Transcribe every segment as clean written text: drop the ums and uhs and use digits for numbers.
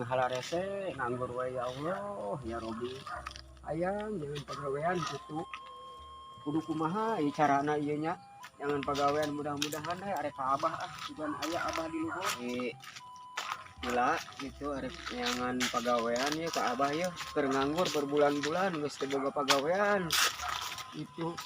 Halarese nganggur wae, ya Allah ya Robi, hayang neangan pagawean gitu. Kudu kumaha ieu carana ieu nya neangan pagawean? Mudah-mudahan we arek ka Abah, ah, sugan aya Abah di luhur gila gitu, arek neangan pagawean ya ka Abah ya. Keur nganggur berbulan-bulan geus teu boga pagawean itu.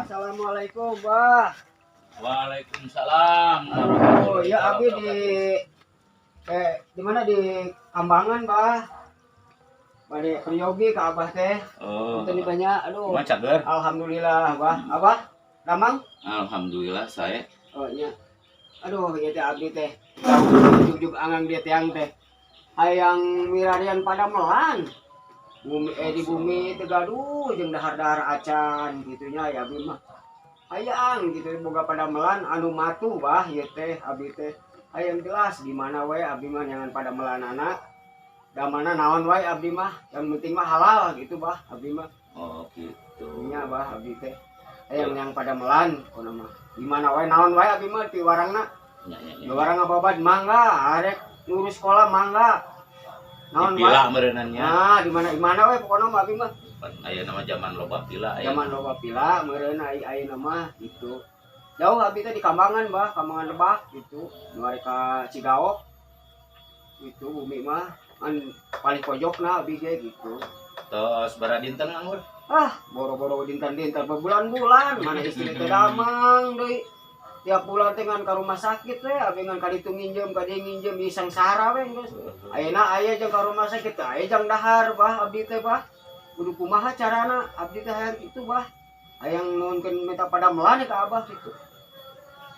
Assalamualaikum, Bah. Waalaikumsalam. Oh ya, abi di di mana, di Kambangan, Bah. Bade peryogi ka Abah teh. Oh. Itu banyak, aduh. Kumaha, cager? Alhamdulillah, Bah. Abah? Damang? Alhamdulillah saya. Oh iya. Aduh, ieu teh abdi teh. Jugjug angang dia tiang teh. Hayang milarian padamelan. Bumi di bumi teu gaduh jeung dahar-dahar acan gitu nya ya, abdi mah. Hayang gitu boga padamelan anu matuh, Bah, ieu teh abdi teh. Hayang jelas di mana wae abdi mah neangan padamelanana. Da mana naon wae abdi mah, yang penting mah halal gitu, Bah, abdi mah. Oh gitu. Nya, Bah, abdi teh. Hayang yang padamelan kono mah. Di mana wae, naon wae abdi mah piwarangna. Nya nya nya. Piwarang ngababad mangga, arek ngurus sekolah mangga. Naon wae. Dipila meureunan nya. Nah, di mana di mana wae pokona mah abdi mah. Pan aya nama zaman loba pila aya. Zaman loba pila meureun ai ayeuna mah gitu. Jauh abdi teh di Kambangan, Bah, Kambangan Lebak gitu. Nu arek ka Cigaok. Itu bumi mah kan paling pojokna abdi ge gitu. Tos baradinten nganggur? Ah, boro-boro dinten-dinten, berbulan-bulan, mana istri teh damang deui. Tiap bulan teh ngan ka rumah sakit teh, abi ngan ka ditu nginjem, ka dieu nginjem, di sangsara we geus. Ayeuna aya jeung ka rumah sakit teh, aya jang dahar, Bah, abdi teh, Bah. Kudu kumaha carana abdi teh hayang kitu, Bah. Hayang nuhunkeun minta padamelan ka Abah gitu.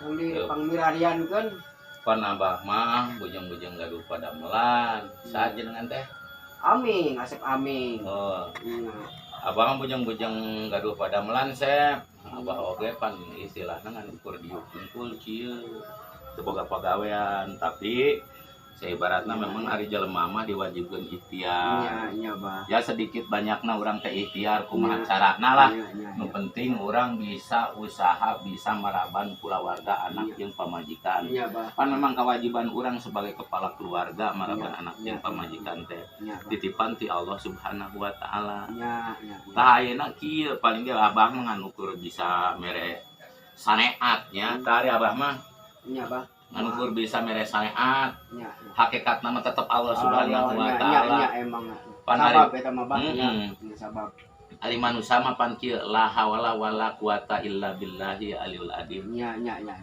Yang di pangmirariankeun. Pan Abah mah bujang-bujang gaduh padamelan. Saha jenengan teh? Aming, Asep Aming. Oh, Iya. Abah mah bujang-bujang gaduh padamelan, Sep. Abah oge pan istilahna ngan ukur diuk hungkul kieu. Teu boga pagawean, tapi seibaratna memang ari jelema mah diwajibkeun ikhtiar. Iya, iya, Bah. Ya sedikit banyakna urang teh ikhtiar kumaha carana lah. Iya. Nu penting urang bisa usaha, bisa maraban kulawarga, anak jeung pamajikan. Iya, Bah. Pan memang kewajiban urang sebagai kepala keluarga maraban anak jeung pamajikan teh. Iya, Bah. Titipan ti Allah Subhanahu wa taala. Iya. Tah, ayeuna kieu, paling ge Abah mah ngan ukur bisa mere saneat nya. Tah, ari Abah mah Iya, Bah. ngan ukur bisa mere saneat. Iya. Hakikatna mah tetep Allah Subhanahu wa Iya, taala. iya, emang. Pan Sabab eta mah, Bah. Iya, iya, sabab. Ari manusia mah pan kieu, la hawla wala quwata illa billahi aliyul adim. Iya.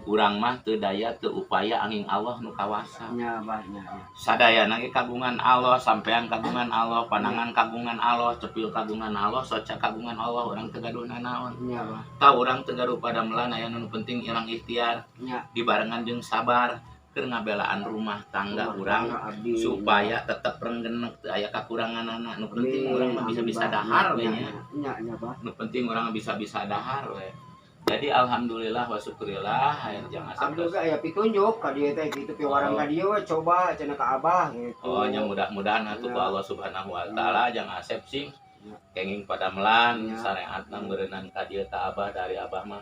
Urang mah teu daya teu upaya, anging Allah nu kawasa. Iya, Bah, iya. Sadayana ge kagungan Allah, sampean kagungan Allah, panangan kagungan Allah, cepil kagungan Allah, soca kagungan Allah, urang teu gaduh nanaon. Iya, Bah. Tah, urang teu gaduh padamelan, aya nu penting urang ikhtiar dibarengan jeung sabar keur ngabelaan rumah tangga urang Abdi. Supaya tetep renggenek, teu aya kakuranganana. Nu penting urang mah bisa-bisa dahar we nya. Iya, Bah. Nu penting urang bisa-bisa dahar we. Jadi alhamdulillah wa syukurillah hayang jang Asep. Abdi oge aya pitunjuk ka dieu teh gitu, piwarang ka dieu we coba cenah ka Abah gitu. Oh nya, mudah-mudahan atuh ku Allah Subhanahu wa taala jang Asep sing kenging padamelan sareatna meureunnan ka dieu ka Abah. Dari Abah mah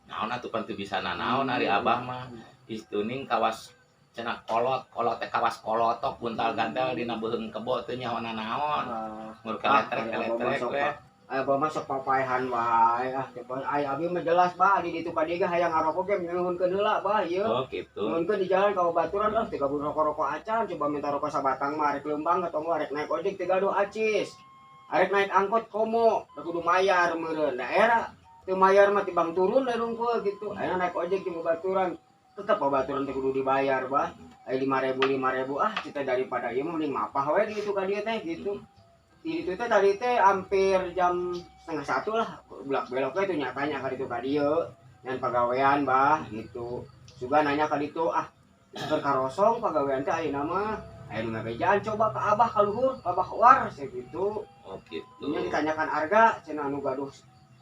naon atuh, pan teu bisa nanaon ari Abah mah. Istuning kawas cenah kolot kolot teh kawas kolotok buntal gantel dina beuheung kebo, teu nyaho naon. Mur keletrek keletrek we. Aya Abah mah sok papaehan wae, ah, coba aya abi mah jelas, Bah, di ditu ka dieu ge hayang ngarokok ge nyuhunkeun heula, Bah, ieu. Oh gitu. Nyuhunkeun di jalan ka babaturan, ah, teu kabur rokok-rokok acan, coba minta rokok sabatang mah arek leumpang atau arek naik ojek teu gaduh acis. Arek naik angkot komo, da kudu mayar meureun. Daerah teu mayar mah tibang turun da rungkul gitu. Ayeuna naik ojek jeung babaturan, tetep babaturan teh kudu dibayar, Bah. Aya 5000 5000, ah, cita daripada ieu mah mending mapah we di ditu ka dieu teh gitu. Di ditu teh tadi teh hampir jam 12.30 lah, belak belok itu nyatanya ka ditu ka dieu ngan pagawean, Bah, gitu. Juga nanya ka ditu, ah, keur karosong pagawean teh ayeuna mah. Aya nu ngabejaan coba ka Abah ka luhur, ka Abah war sakitu. Oh gitu. Nya ditanyakan harga cenah anu gaduh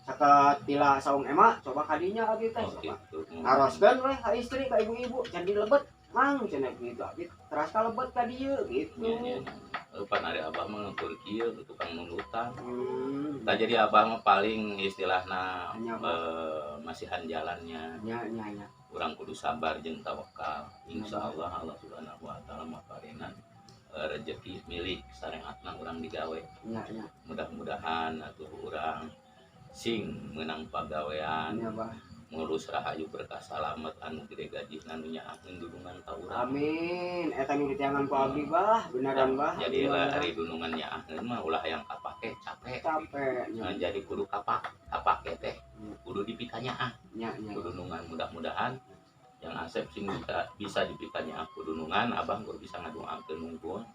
sakatila saung ema coba kadinya abdi teh. Oh gitu. Naroskeun we ka istri ka ibu-ibu can dilebet mang cenah gitu abdi teras ka lebet ka dieu gitu. Nya nya. Pan ari Abah mah ngukur kieu tukang nundutan. Tah jadi Abah mah paling istilahna masihan jalannya. Nya nya nya. Urang kudu sabar jeung tawakal. Insyaallah Allah Subhanahu wa taala maparinan rezeki milik sareatna urang digawe. Nya nya. Mudah-mudahan atuh urang sing meunang pagawean. Nya Bah. Ngurus rahayu berkah salamet anu gede gajihna nu nyaakeun dunungan ka urang. Amin. Eta nu diteangan ku abdi Bah, beneran Bah. Jadi ari dunungan nyaakeun mah ulah hayang kapake capek. Capek. Nah, jadi kudu kapake teh. Kudu dipikanyaah. Nya nya. Dunungan mudah-mudahan yang Asep sing bisa dipikanyaah ku dunungan Abah kudu bisa ngadoakeun nungguan.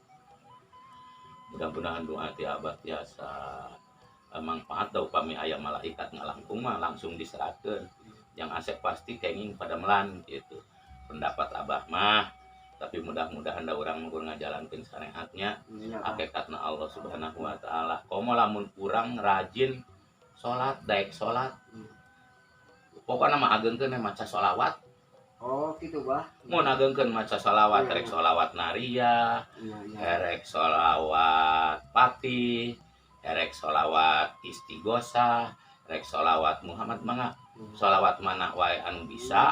Mudah-mudahan doa ti Abah tiasa manfaat da upami aya malaikat ngalangkung mah langsung diseratkeun. Yang Asep pasti kenging pada melan gitu. Pendapat Abah mah, tapi mudah-mudahan da urang mah ngajalankeun syariatnya hakikatna Allah Subhanahu wa taala. Komo lamun urang rajin salat, daek salat. Pokokna mah ageungkeun maca sholawat. Oh gitu Bah. Mun ageungkeun maca sholawat, rek sholawat nariyah, erek sholawat patih, erek sholawat istighosah, rek sholawat Muhammad mangga. Sholawat mana wae anu bisa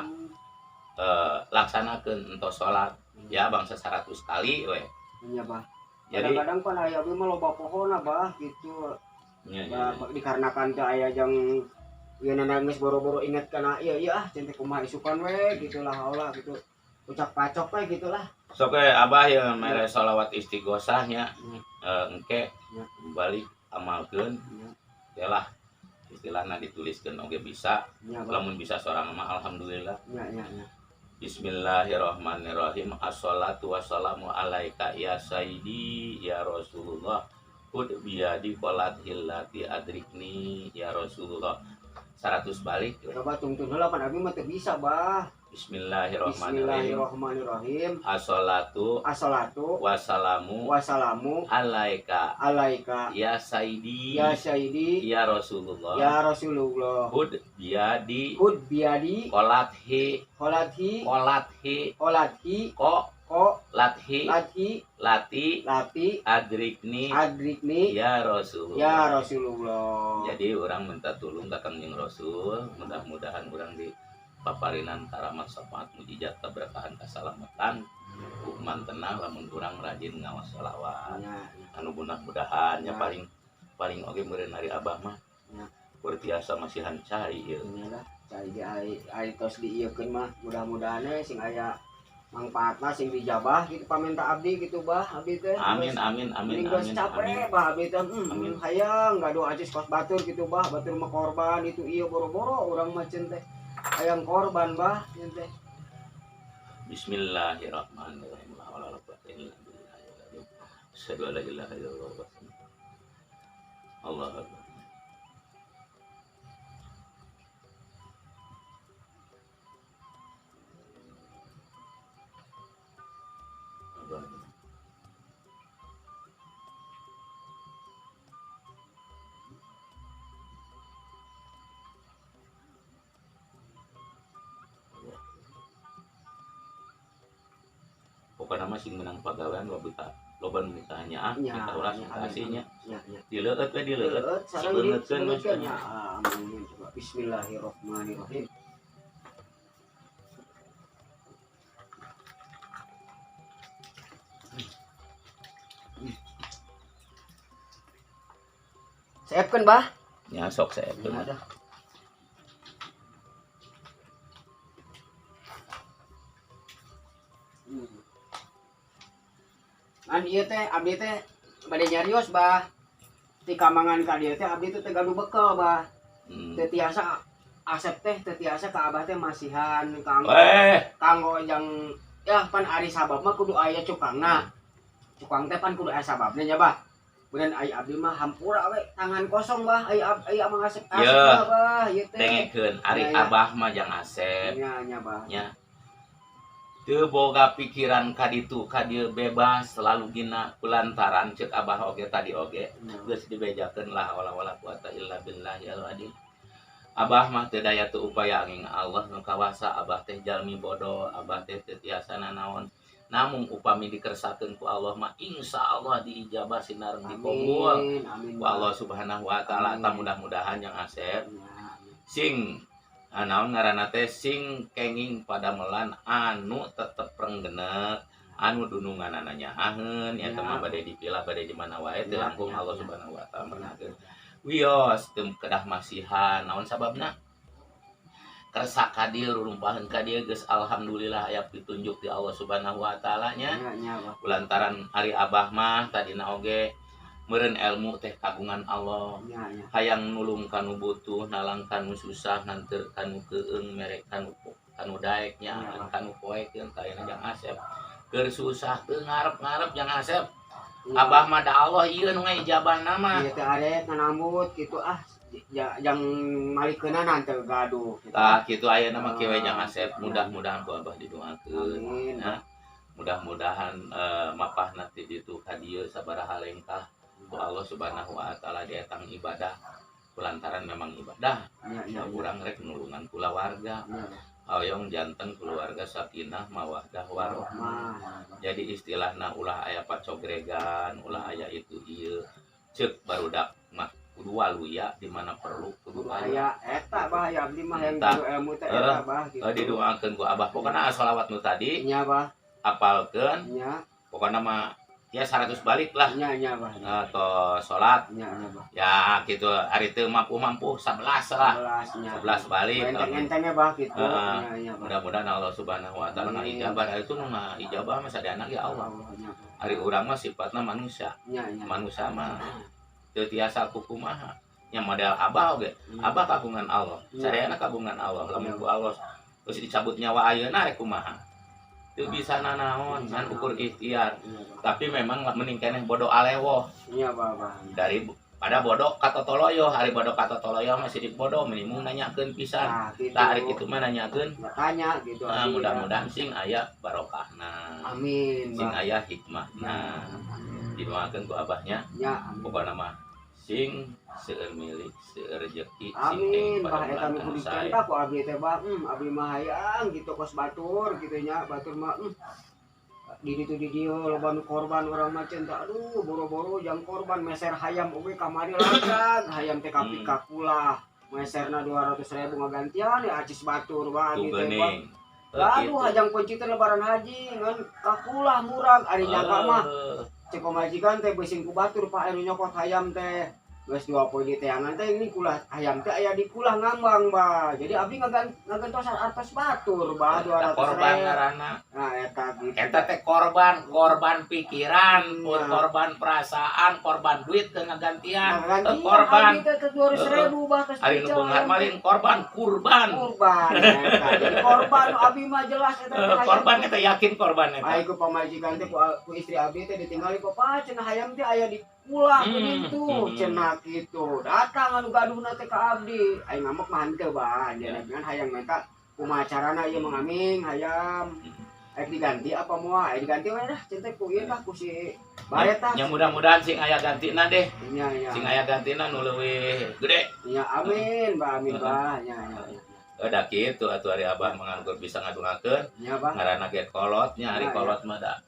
laksanakeun entos salat ya bangsa 100 kali we. Nya Bah. Jadi kadang-kadang pan aya abdi mah loba pohona Bah gitu. Nya nya. Dikarenakan teu aya jang ieu geus boro-boro inget kana ieu ieu ah centeh kumaha isukan we gitulah haula gitu. Ucap pacok we gitulah. Sok we Abah ya mere sholawat istighosah nya. Engke balik amalkeun. Ya lah. Istilahna dituliskeun oge bisa. Lamun bisa sorang mah alhamdulillah. Ya, ya, ya. Bismillahirrahmanirrahim. Assalatu wassalamu alaika ya sayyidi ya Rasulullah. Khud biyadi qolat hillati adrikni ya Rasulullah. 100 balik. Coba tungtun heula pan abdi mah teu bisa, Bah. Bismillahirrahmanirrahim. Bismillahirrahmanirrahim. Assalatu assalatu wassalamu wassalamu alaika alaika ya sayyidi ya sayyidi ya Rasulullah ya Rasulullah. Khud biyadi khud biyadi qolathi qolathi qolathi qolathi ko ko lathi lathi lati lati adrikni adrikni ya Rasulullah ya Rasulullah. Jadi orang minta tolong ka Kangjeng Rasul, mudah-mudahan orang di paparinan karamat syafaat mujizat keberkahan keselamatan hukuman tenang lamun urang rajin ngawas sholawat. Anu mudah-mudahan ya paling paling oge meureun ari Abah mah kur tiasa masihan cai ieu. Nya lah cai ge ai tos diieukeun mah mudah-mudahan sing aya mangfaatna sing dijabah gitu pamenta abdi gitu Bah abdi teh. Amin amin amin amin. Capek Bah abdi teh. Hayang gaduh acis kos batur gitu Bah, batur mah korban itu ieu boro-boro urang mah ceun teh. Hayang korban Bah ceun teh. Bismillahirrahmanirrahim. La haula wala quwwata illa billah. Asyhadu an la ilaha illallah. Allahu akbar. Pokokna mah sing menang pagawean loba loba nu mitanya ah minta ulah kasihnya dileueut we dileueut sibeungeutkeun we nya. Amin. Coba bismillahirrahmanirrahim. Seepkeun Bah. Nya sok seepkeun. Ngan ieu teh abdi teh bade nyarios Bah. Ti kamangan ka dieu teh abdi teh teu gaduh bekel Bah. Teu tiasa Asep teh teu tiasa ka Abah teh masihan kanggo kanggo jang ya pan ari sabab mah kudu aya cukangna. Cukang teh pan kudu aya sababna nya Bah. Kemudian ai abdi mah hampura we tangan kosong Bah, ai ai amang Asep Asep Bah ieu teh. Dengekeun ari Abah mah jang Asep. Nya nya Bah. Nya. Teu boga pikiran ka ditu ka dieu, bebas selalu gina kulantaran ceuk Abah oge tadi oge geus dibejakeun la haula wala quwata illa billahi al adil. Abah mah teu daya teu upaya angin Allah nu kawasa. Abah teh jalmi bodoh, Abah teh teu tiasa nanaon. Namung upami dikersakeun ku Allah mah insyaallah diijabah sinareng dikabul Amin, amin. ku Allah Subhanahu wa taala. Amin. Ta mudah-mudahan yang Asep Ya, amin. sing naon ngaranna teh, sing kenging padamelan anu tetep renggenek, anu dununganana nyaaheun ya. Mah bade dipilah, bade di mana wae teu langkung Allah Subhanahu wa taala meureunakeun. Wios teu kedah masihan naon sababna kersa ka dieu, rurumpaheun ka dieu geus alhamdulillah aya pitunjuk di Allah Subhanahu wa taala nya. Ya, ya, Bah. Kulantaran ari Abah mah tadina oge meureun ilmu teh kagungan Allah, Ya, ya. hayang nulung kanu butuh, nalang kanu susah, nganter kanu keung, mere kanu kanu daek nya, kanu poekeun. Ka ayeuna jang Asep keur susah teu ngarep-ngarep jang Asep. Abah mah da Allah ieu nu ngaijabahna mah. Ieu teh arek nganambut gitu ah, ya, jang malikeunana teu gaduh gitu. Tah kitu ayeuna mah kieu we jang Asep, mudah-mudahan ku Abah didoakeun. Amin. Nah, mudah-mudahan mapahna ti ditu ka dieu sabaraha lengkah ku Allah Subhanahu wa taala dietang ibadah, kulantaran memang ibadah Ya, ya, ya. urang rek nulungan kulawarga, hoyong janten keluarga sakinah mawaddah warohmah. Mah. Jadi istilahna ulah aya pacogregan, ulah aya itu ieu, ceuk barudak mah kudu waluya, di mana perlu kudu aya. Aya eta bah, ya abdi mah yang Tah. kudu ilmu teh eta bah gitu. Didoakeun ku Abah pokokna sholawat nu tadi Nya bah, apalkeun. Nya, Pokokna mah ya 100 balik lah nya nya bah. Atau sholat. Nya nya bah. Ya gitu, hari itu mampu mampu 11 lah. 11 nya. 11 balik. Enteng-entengnya bah gitu. Heeh. Nya nya bah. Mudah-mudahan Allah Subhanahu wa taala Amin. ngaijabah. Itu nu ngaijabah mah sadayana ya Allah. Allah nya. Ari urang mah sifatna manusia. Nya nya. Manusia mah teu tiasa kukumaha nya, model Abah oge. Abah kagungan Allah, sadayana kagungan Allah. Lamun ku Allah geus dicabut nyawa ayeuna rek kumaha, teu bisa nanaon ngan ukur ikhtiar. Nya bah. Tapi memang mending keneh bodoh alewoh Nya bah bah. dari pada bodoh katotoloyo. Hari bodoh katotoloyo masih di bodoh minimum nanyakeun pisan. Nah, gitu. Tah hari kitu mah nanyakeun. Nggak tanya gitu. Nah, abdi, ya. Mudah-mudahan sing aya barokahna, Amin sing bah. Aya hikmahna. Didoakeun ku Abahnya. Ya, amin. Pokokna mah sing seueur milik, seueur rezeki, sing Amin kenging bah, eta nu pada kudu sae. dicenta ku abdi teh bah. Abdi mah hayang gitu kos batur gitu nya, batur mah di ditu di dieu loba nu korban, urang mah cinta aduh boro-boro jang korban meser hayam oge kamari lagag hayam teh kapi kakulah meserna 200.000 ngagantian ya acis batur bah Tuh gitu bah. geuning. Aduh, hajang pencitan lebaran haji ngan kakulah murag ari nyangka mah cek pamajikan teh beusing ku batur pak anu nyokot hayam teh geus dua poe di teangan teh ini kulah hayam teh aya di kulah ngambang bah, jadi abdi ngagantosan artos batur bah 200 Korban ribu. ngaranna. Nah, eta gitu. Eta teh korban, korban pikiran, korban perasaan, korban duit ke ngagantian. Ngagantian Eh, korban. abdi teh ke 200.000 bah tos. Ari nu beunghar mah lain korban, kurban. Kurban eta jadi korban abdi mah jelas eta teh Eh, hayam korban teh. eta yakin korban eta. Ai ku pamajikan teh ku istri abdi teh ditinggali papa cenah hayam teh aya di kulah geuning tuh cenah kitu. Datang anu gaduhna teh ka abdi, aing ngambek mah henteu bah. Jadi kan hayang minta kumaha carana ieu mengaming hayam. Aik diganti apa moal? Aik diganti we dah cenah ku ieu tah ku si baret tah. Ya mudah-mudahan sing aya gantina deh. Nya nya. Sing aya gantina nu leuwih gede. Nya amin bah, amin bah, nya nya nya. Udah kitu atuh ari Abah manganggur bisa ngadungakeun Nya bah. Ngaranna ge kolot nya, ari Ya, ya. kolot mah da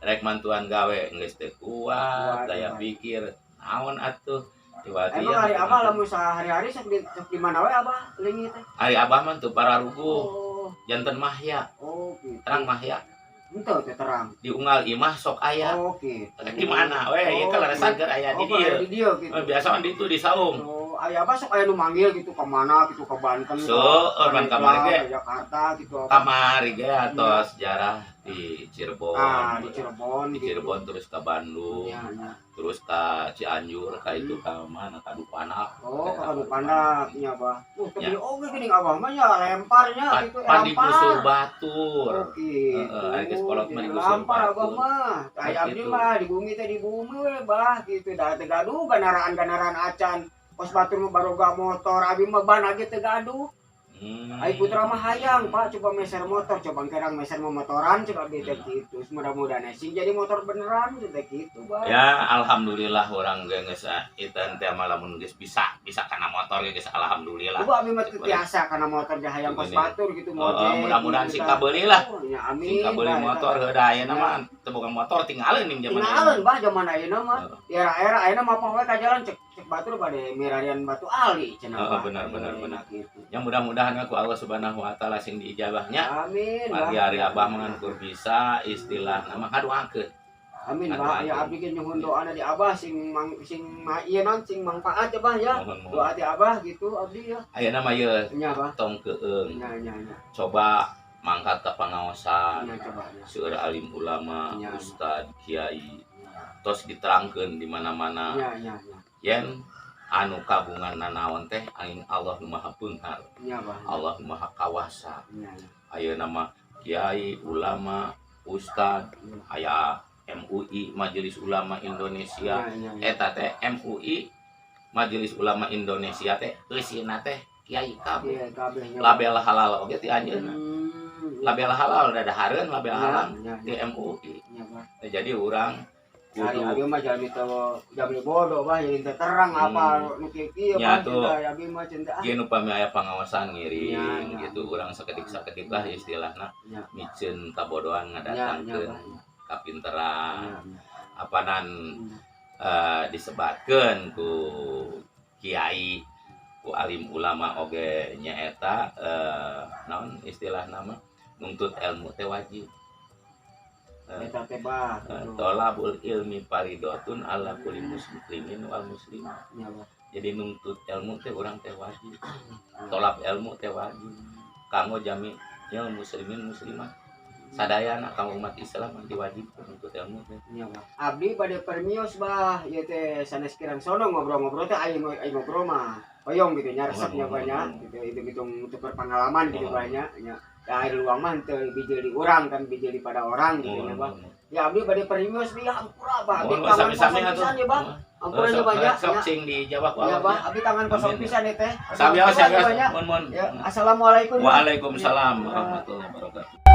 rek mantuan gawe geus teu kuat, Kuat, daya kuat. pikir naon atuh tiba-tiba. Emang hari Abah lamun sehari-hari sok di mana we Abah leungit teh? Ari Abah mah teu pararuguh, janten mahya. Oh gitu. Terang mahya? Henteu teh terang. Di unggal imah sok aya. Oh gitu. Di mana we ieu Oh, kan leresan keur aya di Oh, dieu. di dieu gitu. Eh, biasa kan di itu di saung. Oh, aya apa sok aya nu manggil gitu ke mana gitu, ke Banten, ke Seueur pan kamari ge. ke Jakarta gitu apa. Kamari ge atau sejarah di Cirebon. Ah, di Cirebon Di gitu. Cirebon terus ke Bandung, Iya, iya. terus ke Cianjur, ke itu ke mana, ke Dupanak. Oh, ke Kadupandak nya, Bah. Tapi oge geuning Abah mah nya lemparnya gitu, Pan digusur lempar. batur. Oh, gitu. Heeh, ari geus kolot mah Jadi digusur lampar Abah batur. mah. Aya abdi Gitu. mah di bumi teh di bumi we, Bah, gitu. Da teu gaduh ganaraan-ganaraan acan. Kos batur mah baroga motor, abi mah ban ge teu gaduh. Ai putra mah hayang, Pak, coba meser motor, coba kerang meser motoran cek abdi teh kitu. Mudah-mudahan sing jadi motor beneran teh kitu, Bah. Ya, alhamdulillah urang ge geus itu teh mah lamun geus bisa bisa kana motor ge geus alhamdulillah. Coba abdi mah teu tiasa kana motor ge hayang kos batur gitu ngojek. Mudah-mudahan sing kabeuli lah. Oh, ya amin. Sing kabeuli motor heuh da ayeuna mah teu boga motor tinggalin ning jaman ayeuna. Tinggalin bah jaman ayeuna mah. Era-era ayeuna mah poe ka jalan cek cek batur bade mirarian batu ali cenah. Heeh, benar benar benar. Gitu. Ya mudah-mudahan ku Allah Subhanahu wa taala sing diijabahnya. Amin. Pagi hari abah mengan bisa istilah nama ngadoakeun. Amin bah, ya abdi ge nyuhun doana di abah sing mang, sing ma ieu naon sing mangpaat ya bah ya. Doa ti abah gitu abdi ya. Ayeuna mah ieu nya bah. Tong keung. Nya nya nya. Coba mangkat ka pangaosan. Nya coba nya. Seueur alim ulama, nya, ustad, kiai. Tos diterangkeun di mana-mana. Nya nya nya. Yen anu kabungan nanaon teh aing Allah nu Maha Peunghar. Nya bah. Allah nu Maha Kawasa. Nya nya. Ayeuna mah kiai, ulama, ustad, aya MUI Majelis Ulama Indonesia. Eta teh MUI Majelis Ulama Indonesia teh eusina teh kiai kabeh. Label halal oge ti anjeunna. Label halal dadahareun label halal ti MUI. Jadi urang kudu abi mah jalmi teu jalmi bodoh bah jadi teu terang apa nu kieu-kieu bah abi mah cinta. Ieu nu pami aya pangaosan ngiring gitu urang sakedik-sakedik lah istilahna miceun kabodohan ngadatangkeun kapinteran apanan disebatkeun ku kiai ku alim ulama oge nyaeta naon istilahna mah nuntut ilmu teh wajib. Eta teh bah tolabul ilmi faridotun ala kulli muslimin wal muslimat. Jadi nuntut ilmu teh urang teh wajib. Tolab ilmu teh wajib kanggo jami muslimin muslimat. Sadayana kanggo umat Islam diwajibkeun nuntut ilmu teh. Nya bah. Abdi bade permios bah ieu teh sanes kirang sono ngobrol-ngobrol teh aing ngobrol mah hoyong gitu nya resep nya banyak gitu hitung-hitung untuk berpengalaman gitu banyak nya. Ya air luang mah teu bijil di urang kan bijil di pada orang gitu nya bah. Ya abdi bade permios di hampura bah. Abdi tangan kosong pisan ya bah. Ampura nya banyak. Sok sing dijawab ku Allah. Ya bah, abdi tangan kosong pisan teh. Sami-sami mun mun. Assalamualaikum. Waalaikumsalam warahmatullahi wabarakatuh.